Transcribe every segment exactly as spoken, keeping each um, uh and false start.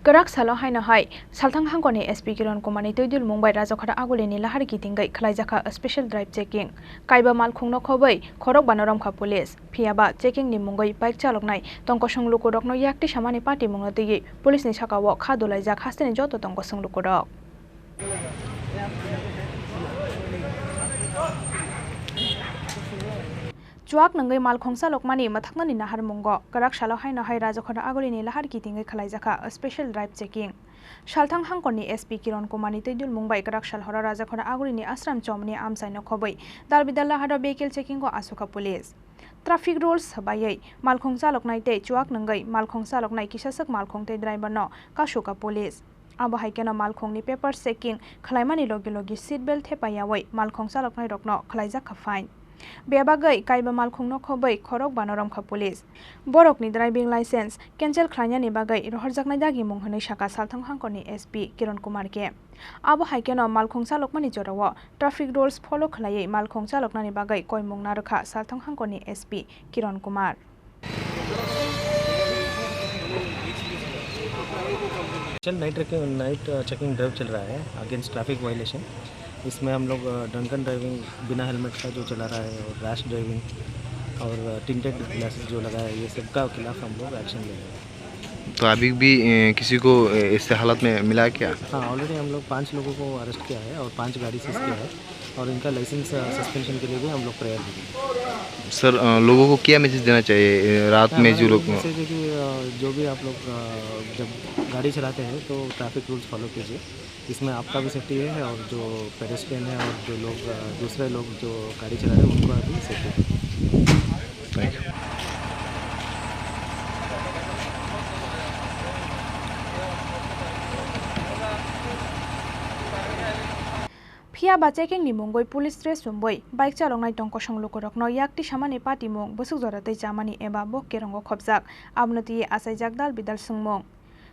Kwrak salo haino hai, Salthang Hangkoni S P Kiron Kumarni twi dulmung bai Rajakhora Agulini lahar kitingwi khwlaijakha special drive checking. Kaiba malkhungno khobwi khorok bano romkha police. Phiyaba checking ni mungwi bike chaloknai tongkosong lukurokno yakti samani patimungno twiwi police ni sakao kha dulaijak hasteni joto tongkosong lukurok. Chuak nungwi malkhung chalokmani mwthaknani naharmungo kwrak salo haino hai Rajakhora Agulini lahar kitingwi khwlaijakha special drive checking. Salthang Hangkoni S P Kiron Kumarni twi dulmung bai kwrak sal horo Rajakhora Agulini Ashram Chomni amchaino khobwi dalbidal laharo vehicle checking o asukha police. Traffic rules swbaiwi malkhung chaloknai tei chuak nungwi malkhung chaloknai kisaswk malkhung tei driver no kasukha police. Abo hai kheno malkhungni paper checking khwlaimani logi logi seat belt thepaiyawi malkhung chaloknairokno khwlaijakha fine. Bebagwi kaiba malkhungno khobwi khorok bano romkha police. Borokni driving license cancel khlainani bagwi rohorjaknai dagimung hwnwi sakha Salthang Hangkoni S P Kiron Kumar khe. Abo hai kheno malkhung chalokmani jorao traffic rules follow khwlaiwi malkhung chaloknani bagwi koimung narwkha Salthang Hangkoni S P Kiron Kumar. चल नाइट रखे night checking drive चल रहा है against traffic violation. इसमें हम लोग drunken driving, बिना हेलमेट का जो चला रहा है, और रैश ड्राइविंग और टिंटेड ग्लासेस जो लगा है, ये सब का खिलाफ हम लोग एक्शन ले रहे हैं। तो अभी भी ए, किसी को ए, ऐसे हालत में मिला है क्या? हाँ, ऑलरेडी हम लोग पाँच लोगों को अरेस्ट किया है और पाँच गाड़ी सीज किया है और इनका लाइसेंस सस्पेंशन के लिए भी हम लोग प्रेयर देंगे। सर, अ, लोगों को क्या मैसेज देना चाहिए, ए, रात में जो लोग मैसेज है कि अ, जो भी आप लोग अ, जब गाड़ी चलाते हैं तो ट्रैफिक रूल्स फॉलो कीजिए। इसमें आपका भी सेफ्टी है और जो पेडेस्ट्रियन है और जो लोग अ, दूसरे लोग जो गाड़ी चला रहे हैं उनका भी सेफ्टी है। Thank you. Phiya ba checking ni mungwi police dress chumwi bike chaloknai tongkosong lukurokno yakti samani patimung bwswk jora tei chamani eba bo kerongo khopjak, abono twiwi achaijak dal bidal swngmung.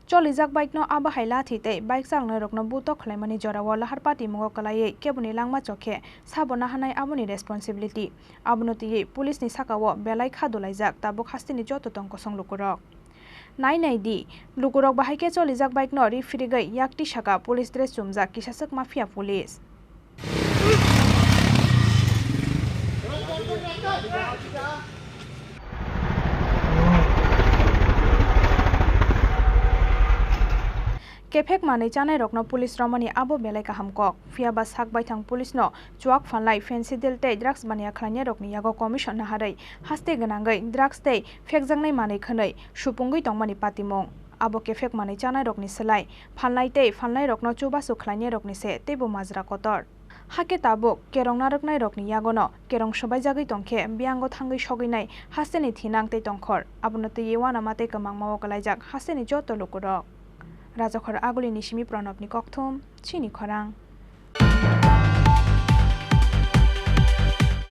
Cholijak bike no abo hai lathi tei bike chaloknairokno buto khwlaimani jorao lahar patimungo kwlaiwi keboni langma chokhe sabo naharnai aboni responsibility. Abono twiwi police ni sakao belai kha dulaijak tabuk hasteni joto tongkosong lukurok. Nai nai di, lukurok bahai khe cholijak bike no ri phirigwi yakti saka police dress chumjak kisaswk mafia police. Kephek manwi chanairokno police romani abo belai kaham kok. Phiya ba sak baithang police no chuak phalnai fentanyl tei drugs baniya khlainairokni yago commission naharwi haste gwnangwi drugs tei phekjaknai manwi khwnwi supungwi tongmani patimung. Abo kephek manwi chanairokni slai phalnai tei phalnairokno chubachu khlainairokni se teibo majra kotor. Hakhe tabuk kerong narwknairokni yagono kerong swbaijagwi tongkhe biyango thangwi sogwinai hasteni thinang tei tongkhor. Abono twiwi uanama tei kwmangmao kwlaijak hasteni joto lukurok. Rajakhor Agulini simi Pranobni kokthum, chini khorang.